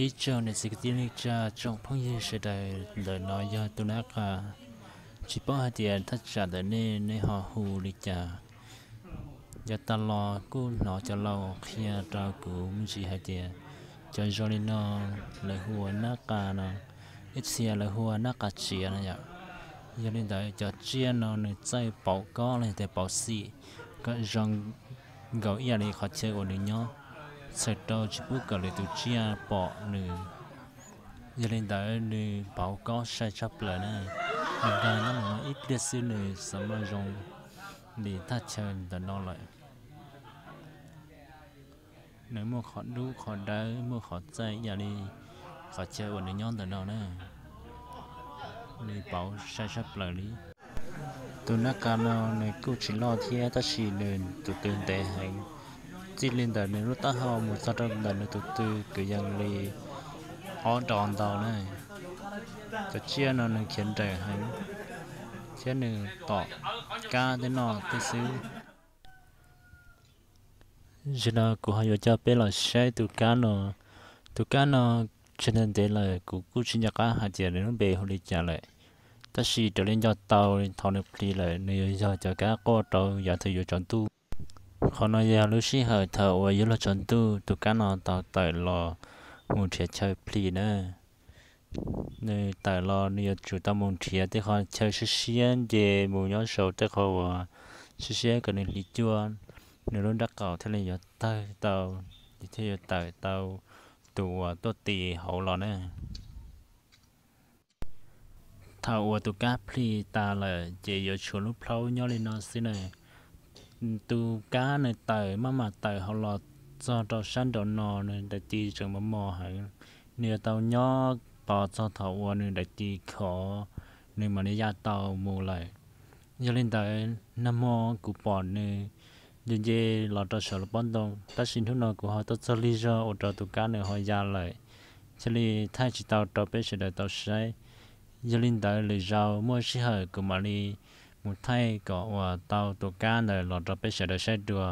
Ib tsoom niam txiv kwv tij neej tsa, tsoom phooj ywg sawv daws, ntawm no yog tus nab qa. Tsis paub hais tias thaj tsam ntawm nej, nej ho hu li cas. Yav tas los kuj hnov cov laus qhia rau kuv me ntsis hais tias cov zoo li no lawv hu ua nab qa no, ib txhia lawv hu ua nab qa tsiav no yom. Yog li ntawd cov tsiaj no nws txawj pauv kob los yog tias pauv xim kom zoo nkaus ib yam li qhov chaw uas nws nyob, txhawm rau tsis pub kom lwm tus tsiaj pom nws. Yog li ntawd nws pauv kob sai tshaj plaws na. Nws nyob ib pliag xwb nws xav maj zoo li thaj chaw ntawm no lawm. Nws muaj qhov dub qhov dawb, muaj qhov txaij ib yam li qhov chaw uas nws nyob ntawm no na. Nws pauv sai tshaj plaws li. Tus nab qa no nws kuj tsis loj thiab tab sis nws tus tw ntev heev. Txij li ntawm nws lub taub hau mus txog rau ntawm nws tus tw kwv yees li ob dos ntau na. Cov tsiaj no nws khiav nrawm heev thiab nws tom kab tej no tej xwb. Zaum no kuv ho yuav coj peb los saib tus kab no. Tus kab no tsis ntev ntev lawm kuv kuj tsis nco qab hais tias nws lub npe hu li cas lawm, tab sis raws li nco tau thaum nws plis lawm nws yuav yog cov kab quaj rau yav thaum yuav tsaus ntuj. Qhov no yog lub sij hawm thaum uas yuav luag tsaus ntuj tus kab no tau tawm los mus nrhiav chaw plis na. Nws tawm los nws yuav tsum tau mus nrhiav tej qhov chaw siab siab nce mus nyob saum tej qhov uas siab siab kom nws hliv cuaj, nws lub nrab qaum thiaj li yuav tawg tau, thiaj yuav tawm tau tus uas tuaj tis hauv los na. Thaum uas tus kab plis tas lawm ces yuav tshuav lub plhaub nyob li no xwb na. Tus kab nws tawm maj mam tawm hauv los txog rau sab nraum no nws daim tis tseem mos mos heev, nws yuav tau nyob tos txog thaum uas nws daim tis khov nws mam li ya tau mus lawm. Yog li ntawd nag hmo kuv pom nws nce nce los rau saum lub pob ntoo, tab sis hnub no kuv ho tuaj txog lig zog ua rau tus kab nws ho ya lawm, thiaj li thaij tsis tau rau peb sawv daws tau saib. Yog li ntawd lwm zaus muaj sij hawm kuv mam li mus thaij kom uas tau tus kab ntawd los rau peb sawv daws saib dua.